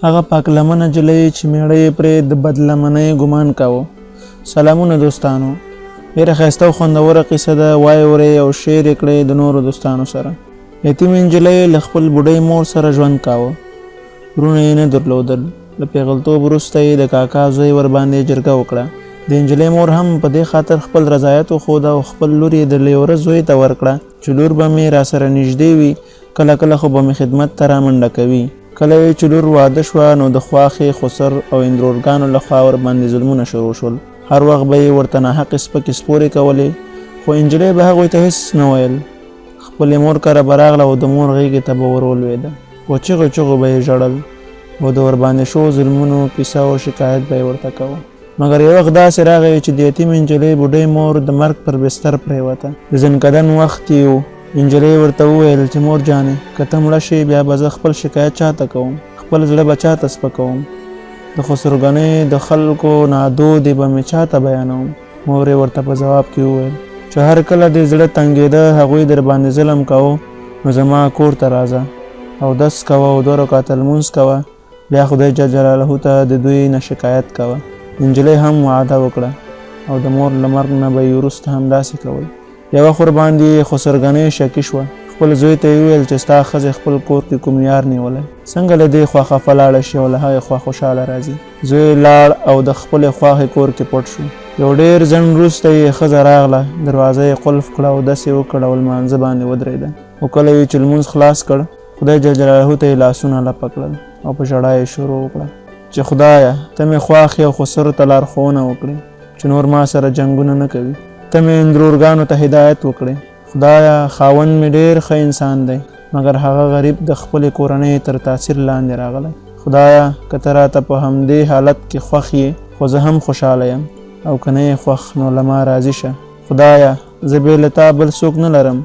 هغه پاکلمنه نجلۍ چې مېړه یې پرې د بدلمنۍ ګمان کاوه. سلامونه دوستانو، ډېره ښایسته او خوندوره قصه ده، وایې اورئ او شیر یې کړئ د نورو دوستانو سره. یتیمې نجلۍ له خپل بوډۍ مور سره ژوند کاوه، وروڼه یې نه درلودل. له پېغلتوب وروسته یې د کاکا زوی ورباندې جرګه وکړه. د نجلۍ مور هم په دې خاطر خپل رضایت وښوده او خپل لور یې د لیوره زوی ته ورکړه چې لور به مې راسره نږدې وي، کله کله خو به مې خدمت ته رامنډه کوي. کله یې چې لور واده شوه نو د خواښې، خسر او اندرورګانو لخوا ورباندې ظلمونه شروع شول. هر وخت به یې ورته ناحقې سپکې سپورې کولې، خو نجلۍ به هغوی ته هیڅ نه ویل. خپلې مور کره به راغله او د مور غېږې ته به ور ولوېده، په چغو چغو به یې ژړل او د ورباندې شوو ظلمونو کیسه او شکایت به یې ورته کاوه. مګر یو وخت داسې راغی چې د یتیمې نجلۍ بوډۍ مور د مرګ پر بستر پرېوته. د ځنکدن وخت یې و. نجلۍ ورته وویل چې مور جانې، که ته مړه شې بیا به زه خپل شکایت چاته کوم، خپل زړه به چاته سپکوم، د خسرګنۍ د خلکو نادودې به مې چاته بیانوم. مور یې ورته په ځواب کې وویل چې هر کله دې زړه تنګېده، هغوی در باندې ظلم کاوه، نو زما کور ته راځه، اودس کوه او دوه رکعته لمونځ کوه، بیا خدای جل جلاله ته د دوی نه شکایت کوه. نجلۍ هم وعده وکړه او د مور له مرګ نه به یې وروسته همداسې کول. یوه خور باندې یې خسرګنۍ شکي شوه، خپل زوی ته یې وویل چې ستا ښځې خپل کور کې کوم یار نیولی، څنګه له دې خوا خفه لاړه شي او له هغې خوا خوشحاله راځي. زوی لاړ او د خپلې خواښې کور کې پټ شو. یو ډېر ځنډ وروسته یې ښځه راغله، دروازه یې قلف کړه، اودس یې وکړ او لمانځه باندې ودرېده. خو کله یې چې لمونځ خلاص کړ، خدای جل جلاله ته یې لاسونه لپه کړل او په ژړا یې شروع وکړه چې خدایه، ته مې خواښې او خسرو ته لارښوونه وکړې چې نور ما سره جنګونه نه کوي، ته مې اندرورګانو ته هدایت وکړې. خدایه، خاوند مې ډېر ښه انسان دی، مګر هغه غریب د خپلې کورنۍ تر تاثیر لاندې راغلی. خدایه، که ته راته په همدې حالت کې خوښ یې، خو زه هم خوشحاله یم، او که نه یې خوښ نو له ما راضي شه. خدایه، زه بې له تا بل څوک نه لرم،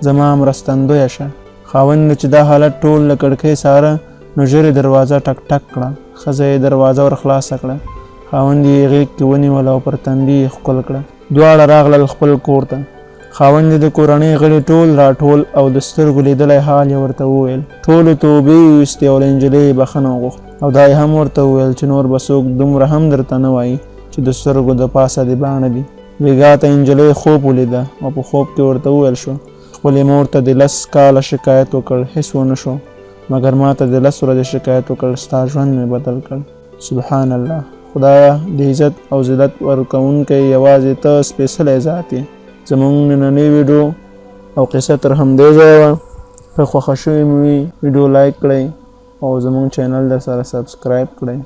زما مرستندویه شه. خاوند چې دا حالت ټول له کړکۍ څاره، نو ژر یې دروازه ټک ټک کړه. ښځه یې دروازه ور خلاصه کړه، خاوند یې غېږ کې ونیوله او پر تندي یې ښکل کړه. دواړه راغلل خپل کور ته. خاوند یې د کورنۍ غړي ټول راټول او د سترګو لیدلی حال یې ورته وویل. ټولو توبې وویستې او له نجلۍ یې بخښنه وغوښته، او دا یې هم ورته وویل چې نور به څوک دومره هم درته نه وایي چې د سترګو د پاسه دې باڼه دي. بېګا ته نجلۍ خوب ولیده او په خوب کې ورته وویل شو، خپلې مور ته دې 10 کاله شکایت وکړ، هیڅ ونه شو، مګر ما ته دې 10 ورځې شکایت وکړ، ستا ژوند مې بدل کړ. سبحان الله. خدایه، د عزت او ذلت ورکوونکی یوازې ته سپېڅلی ذات یې. زموږ نننۍ ویډیو او قصه تر همدې ځایه وه. که خوښه شوې مو وي، ویډیو لایک کړئ او زموږ چینل در سره سبسکرایب کړئ.